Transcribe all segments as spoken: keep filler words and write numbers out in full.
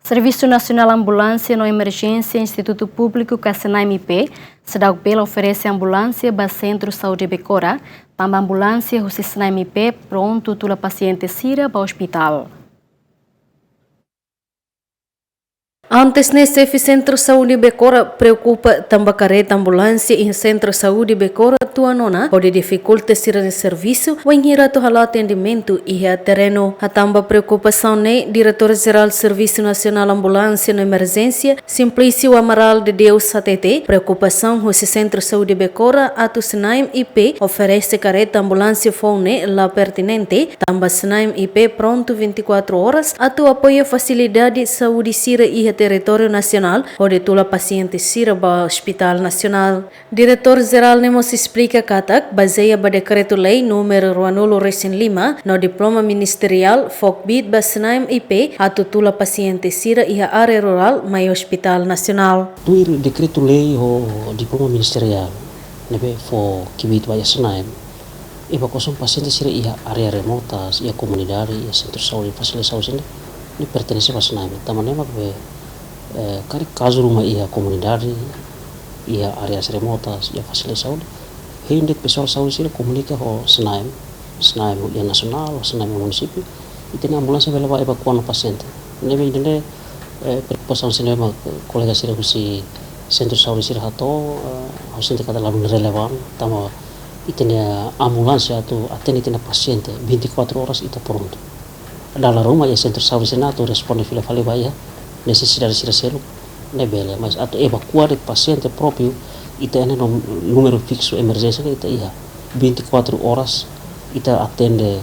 Servisu Nasionál Ambulánsia no Emerjénsia Institutu Públiku ka SNAEM I P seidauk bele oferese ambulánsia ba Sentru Saúde Becora, tanba ambulánsia husi SNAEM I P prontu tula pasiente sira ba ospitál. Antes ne'e, xefe Sentru Saúde Becora preokupa tanba kareta ambulánsia iha Sentru Saúde Becora tuan ona hodi difikulta sira-nia servisu, wainhira atu hala'o atendimentu iha terrenu. Hatán ba preokupasaun ne'e, Diretór Jerál Servisu Nasionál Ambulánsia no Emerjénsia, Simplício Amaral de Deus, hatete preokupasaun husi Sentru Saúde Becora atu SNAEM I P oferese kareta ambulánsia foun ne'e la pertinente, tanba SNAEM I P prontu vinte e quatro horas atu apoia fasilidade saúde sira iha territóriu nasionál hodi tula pasiente sira ba Ospitál Nasionál. Diretór Jerál ne'e mós esplika katak, bazeia ba Dekretu-Lei númeru ruanulu resin lima no diploma ministeriál fó kbiit ba SNAEM I P atu tula pasiente sira iha área rurál mai Ospitál Nasionál. Tuir Dekretu-Lei ho diploma ministeriál ne'ebé fó kbiit ba iha SNAEM, evakuasaun pasiente sira iha área remotas, iha komunidade, iha sentru saúde, fasilidade saúde sira ne'e pertenese ba SNAEM. Tanba ne'e mak be, eh, karik kazu ruma iha komunidade, iha áreas remotas, iha fasilidade saúde, hein de'it pesoál saúde sira komunika ho SNAEM, SNAEM iha nasionál, SNAEM iha munisípiu, ita-nia ambulánsia bele bá evakua ona pasiente. Ne'ebé ida-ne'e, eh, preokupasaun sira ne'ebé kolega sira husi sentru saúde sira hato'o, eh, ha'u sente katak ladún relevan, tanba ita-nia ambulánsia atu atende ita-nia pasiente vinte e quatro horas ita prontu. Dala ruma iha sentru saúde sira atu responde fila fali ba iha nesesidade sira seluk ne'e bele, mas atu evakua de'it pasiente própriu, ita iha num-, númeru fiksu emerjénsia ne'e ita iha. Vinte e quatro horas ita atende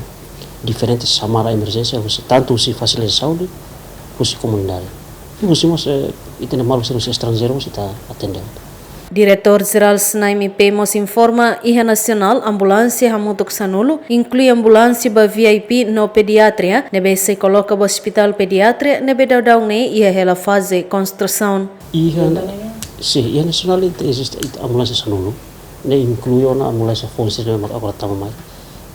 diferente xamada emerjénsia, husi, tantu husi fasilidade saúde, husi komunidade. I husi mós, eh, ita-nia maluk sira husi estranjeiru mós ita atende. Diretór Jerál SNAEM I P mós informa, iha nasionál ambulánsia hamutuk sanulu, inklui ambulánsia ba V I P no pediatria, ne'ebé sei koloka ba Ospitál Pediatria, ne'ebé daudaun ne'e iha hela faze konstrusaun. Iha, sin, iha nasionál ita eziste ita ambulánsia sanulu, ne'e inklui ona ambulánsia foun sira ne'ebé mak agora tama mai.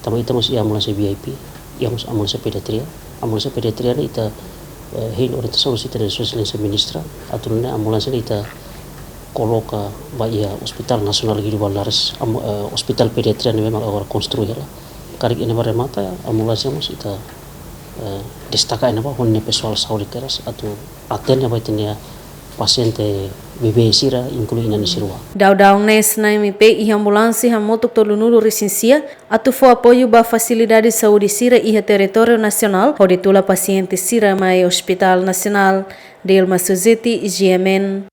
Tanba ita mós iha ambulánsia V I P, iha mós ambulánsia pediatria. Ambulánsia pediatria ne'e ita, eh, hein orientasaun husi ita-nia Sua Exelénsia Ministra, atu nune'e ambulánsia ne'e ita koloka ba iha Ospitál Nasionál Guido Valadares, am-, eh, Ospitál Pediatria ne'ebé mak agora konstrui hela. Karik ida-ne'e bá remata, ambulánsia mós ita, eh, destaka iha ne'ebá ho nia pesoál saúde kedas atu atende ba ita-nia pasiente bebé sira, inklui inan sira. Daudaun ne'e SNAEM I P iha ambulánsia hamutuk tolunulu resin sia, atu fó apoiu ba fasilidade saúde sira iha territóriu nasionál, hodi tula pasiente sira mai Ospitál Nasionál. Dilma Suzeti, G M N.